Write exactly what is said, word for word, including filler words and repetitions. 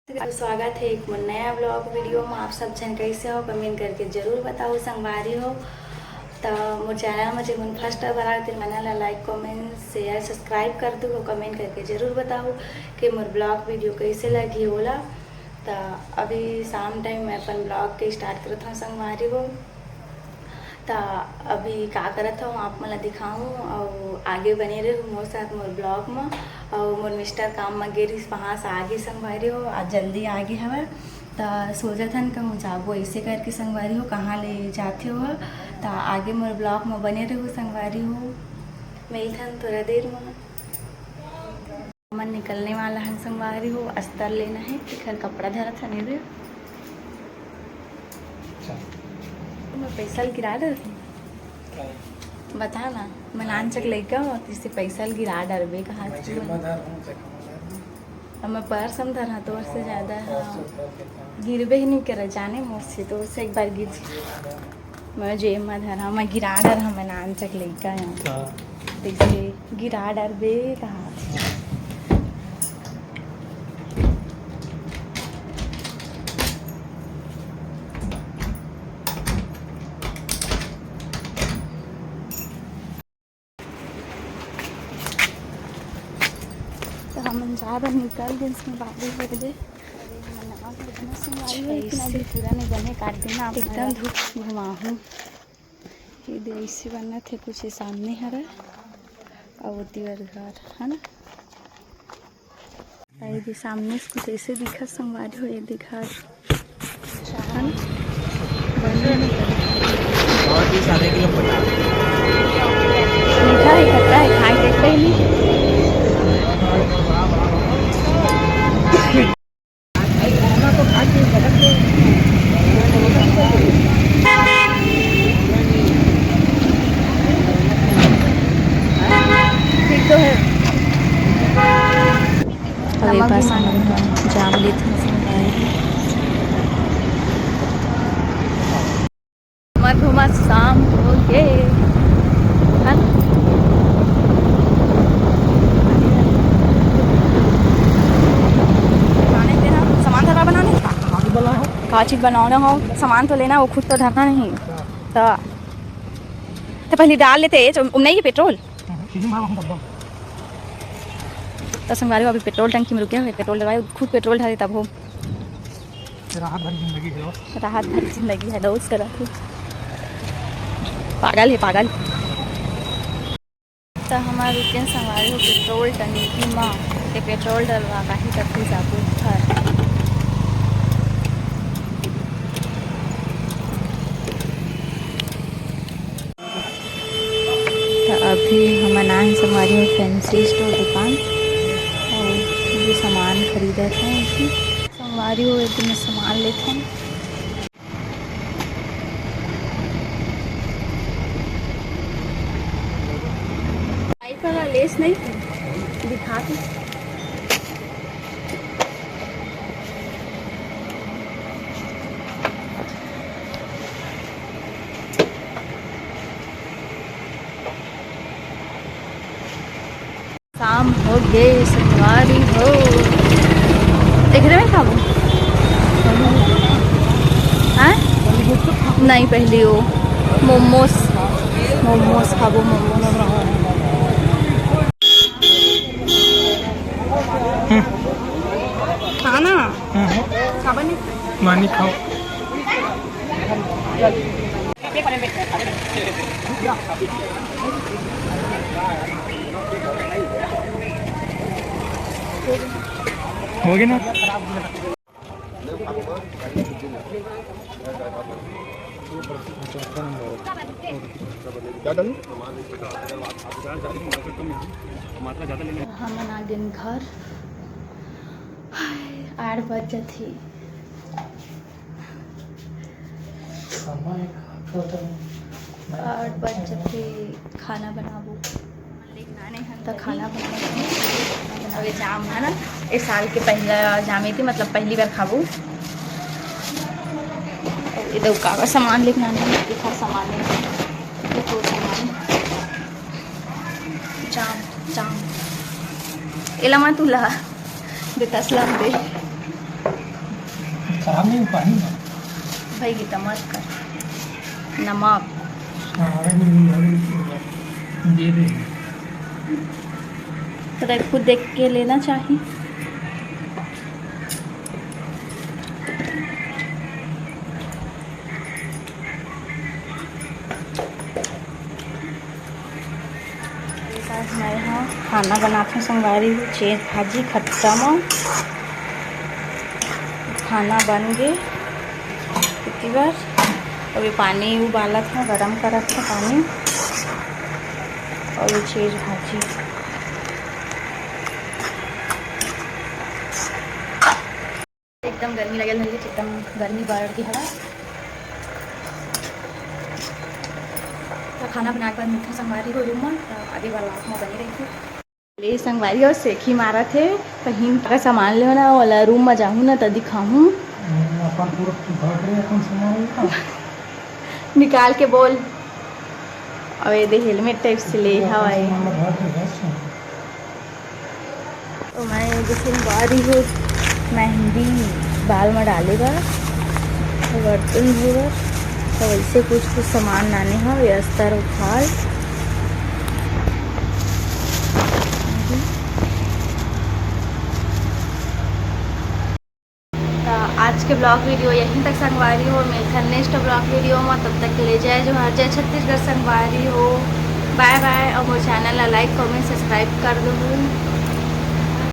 स्वागत हे एक मोर नया vlog video म। आप सब झन कइसे हो, comment करके जरूर बताओ संगवारी हो। त मोर channel म जेमन first बार आए, तेमन ला like, comment, share, subscribe कर दू, comment करके जरूर बताओ कि मोर vlog video कइसे लगी ओला। त अभी शाम time मैं अपन vlog के start करत हूँ संगवारी हो। त अभी का करत हूँ, आप मन ला दिखाऊँ, अउ आगे बने रहू मोर साथ मोर vlog म। अउ मोर mister काम म गे रिहिस, वहाँ से आगे संगवारी हो, आज जल्दी आगे हवय। त सोचत हन कहूँ जाबो, ऐसे करके संगवारी हो, कहाँ ले जाथे हो। त आगे मोर vlog म बने रहू संगवारी हो, मिलथन थोड़ा देर म। हमन निकलने वाला हन संगवारी हो, अस्तर लेना है, एखर कपड़ा धरत हन एदे। अच्छा। मैं पैसा ल गिरा डरती। बता ना, मैं नानचक लइका हो, तिसे पैसा ल गिरा डरबे कहा मैं जेब म धर हूँ, चेक म धर हूँ। अब मैं पर्स म धर हाँ, तोर से ज्यादा, हाँ। गिरबे ही नहीं करे जाने मोर से, तो उससे एक बार गिर। मैं जेब म धर हाँ, मैं गिरा डर हाँ, मैं नानचक लइका हूँ। हाँ। तइसे गिरा डरबे कहा। त हमन जाए बर निकल गेन, संगवारी हो गे। अरे, हमन नवा घर बना संगवारी हो, लेकिन अभी पूरा नहीं बने, काट देना आप एकदम धूप घुमाहूँ। ये दे ऐसे बनत हे, कुछ ये सामने हरे, अउ ओती बर घर, है ना? ये दे सामने से कुछ ऐसे दिखत संगवारी हो, ये दे घर। बहुत ही सारे किलो पचास। मीठा है, खट्टा है, खाए देखते ही नहीं। ठीक तो है। अउ ए पास हमन ह जाम लेथन संगवारी। हमर घुमा शाम हो गे। हन? बनाने देना, सामान धरा बनाने का? का चीज बनाना हो, सामान तो लेना, वो खुद तो धरना नहीं। तो, तो पहले डाल लेते, तो नहीं है पेट्रोल। त संगवारी हो, अभी पेट्रोल टंकी में रुके हुए, पेट्रोल डलवाए, खुद पेट्रोल डाले तब हो। राहत भरी जिंदगी है दोस्त। राहत भरी जिंदगी है दोस्त, करत हो। पागल है, पागल। त हमार रुके संगवारी हो पेट्रोल टंकी मा, के पेट्रोल डलवा काहे तब फिर जाबो घर। त अभी हमन आए हन संगवारी हो फैंसी स्टोर दुकान, अउ जो सामान खरीदत हन अभी। संगवारी हो, एक दिन सामान लेथन। बाइक वाला लेस नहीं दिखा दे। शाम हो गे संगवारी हो। देख रहे हैं खाबो? हाँ? नहीं, पहली वो मोमोस, मोमोस खाबो, मोमोस। हम्म। खाना? हम्म। खाबा नहीं? मानी खाओ। हो गया ना? हमन आ गेन घर। हाय, आठ बज जाथे। समय का तो आठ बज जाथे, खाना बनाबो। त खाना बनाबो। अबे जाम है ना, इस साल के पहला जाम ही थी, मतलब पहली बार खाबो। ये दो कागज सामान लेके आने हैं, दिखा सामान है। ये दो सामान। जाम, जाम। एला मत उला। दे तसला दे। खराब नहीं पानी ना। भाई गीता मत कर। नमक। हाँ, अरे नहीं, नहीं, नहीं, दे दे। तो देख, खुद देख के लेना चाहिए। आज मैं ह खाना बनात हूँ संगवारी हो, चेर भाजी खट्टा म खाना बन गे। इतनी बार अभी पानी उबालत हूँ, गरम करत हूँ पानी। और ये चेर भाजी एकदम गर्मी लगल रही, एकदम गर्मी बढ़ गई हवा। तो खाना बना के बाद मिलथन संगवारी हो रूम में, तो आगे वाला आप में बने रहिए। ले संगवारी हो सेखी मारत हे, कहीं का सामान लेना वाला रूम में जाहूँ ना तो दिखाहूँ। अपन पूरा भर रहे अपन सामान का। निकाल के बोल। अब ये दे हेलमेट टाइप से ले हवाई। तो मैं जैसे बारी हो मेहंदी बाल में डाले बर, बर्तन धोए बर, तो वैसे कुछ कुछ सामान लाने हैं, ये अस्तर उखाल। तो आज के ब्लॉग वीडियो यहीं तक संगवारी हो, मिलथन नेक्स्ट ब्लॉग वीडियो में। तब तक के लिए जय जोहार, जय छत्तीसगढ़ संगवारी हो, बाय बाय। और मोर चैनल ला लाइक, कमेंट, सब्सक्राइब कर दो।